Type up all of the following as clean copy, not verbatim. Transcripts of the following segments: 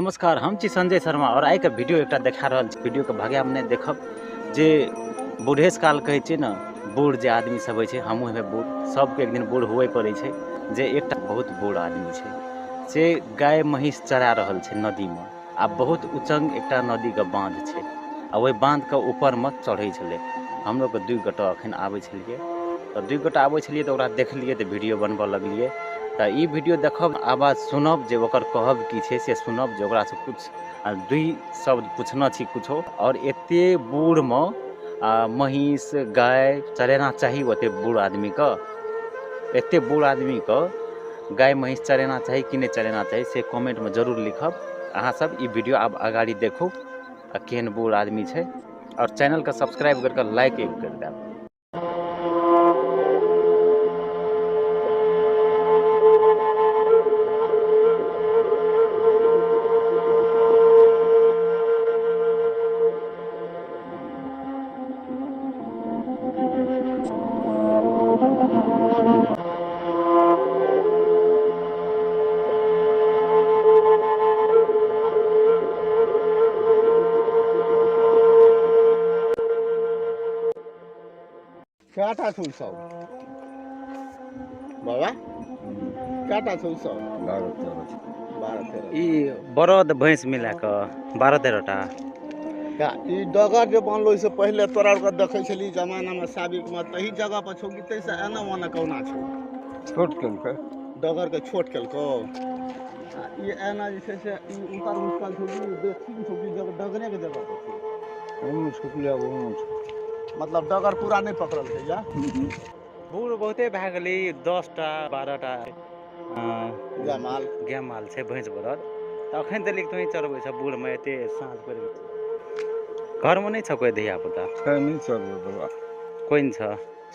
नमस्कार, हम छी संजय शर्मा और आइ के वीडियो एकटा देखा रहल छी। वीडियो के भगायब नहि देखब जे बूढ़ेस काल कहै छै ने, बूढ़ जे आदमी सब होइ छै, हमहूँ हेबै बूढ़, सबके एक दिन बूढ़ हुए पड़ै छै। जे एकटा बहुत बूढ़ आदमी छै से गाय महींस चरा रहल छै नदीमे, आ बहुत उचंग एकटा नदीके बाँध छै आ ओहि बाँधके ऊपरमे चढ़ै छलै। हमलोगके दुइ गोटा अखन आबै छलियै, तऽ दुइ गोटा आबै छलियै तऽ ओकरा देखलियै तऽ वीडियो बनबऽ लगलियै। तऽ ई वीडियो देखब, आवाज सुनब जे ओकर कहब की छै से सुनब, जे ओकरासँ कुछ दुइ शब्द पूछना छी कुछो। और एते बूढ़मे महींस गाय चरेना चाही, ओते बूढ़ आदमीके, एते बूढ़ आदमीके गाय महींस चरेना चाही कि नहि चरेना चाही से कमेंटमे जरूर लिखब। अहाँ सब ई वीडियो आब अगाड़ी देखू आ केहन बूढ़ आदमी छै, और चैनलके सब्सक्राइब करके लाइक एक कर देब। काटा छौ सब बाबा, काटा छौ सब 12-13। 12-13 ई बरद भैंस मिला कऽ 12-13 टा। ई डगर जे बनलो से पहिले तोरा आरके देखै छली जमानामे साबिकमे, तही जगह पर छौ कि तैसे एना ओना कौना छौ? छोट केलकै डगर के, छोट केलकौ। आ ई एना जे छै से ई उतर मुश्किल छौ कि बेसी छौ कि डगरे के जगह पर छौ? ओहनो छुपले ओहनो छौ, मतलब डगर पूरा नहि पकड़लकै। या बूढ़ बहुते भए गेलै, 10 टा 12 टा गाय माल, गाय माल छै, भैंस बरद। तऽ अखन तक तोही चरबै छ बूढ़मे, एते साँझ पड़ि गेल। घरमे नहि छ कोइ धिया पुता? छै, नहि चरबै बला कोइ नहि छ?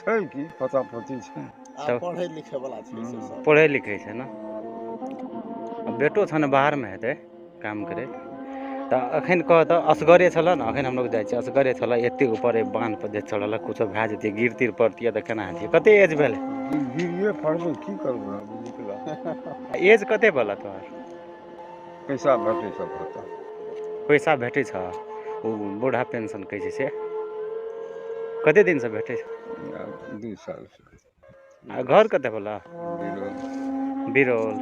छै कि पता पति छै, पढ़ै लिखै वाला छै से सब पढ़ै लिखै छै ने। बेटो छ ने बाहरमे हेतै काम करे। तऽ अखन कह तऽ असगरे छल ने, अखन हमलोग जाइ छियै असगरे छल, एते ऊपर बान्ह पर जे चढ़ल, कुछो भए जेतै, गिर तिर पड़तियै तऽ केना हेतै? कते एज भेलै? गिरिए पड़बै की करबै। एज कते भेल तोहर? पैसा भेटै सब पता, पैसा भेटै छ ओ बूढ़ा पेंशन कहै छै से? कते दिनसँ भेटै छै? 2 सालसँ। आ घर कते भेल? बिरौल।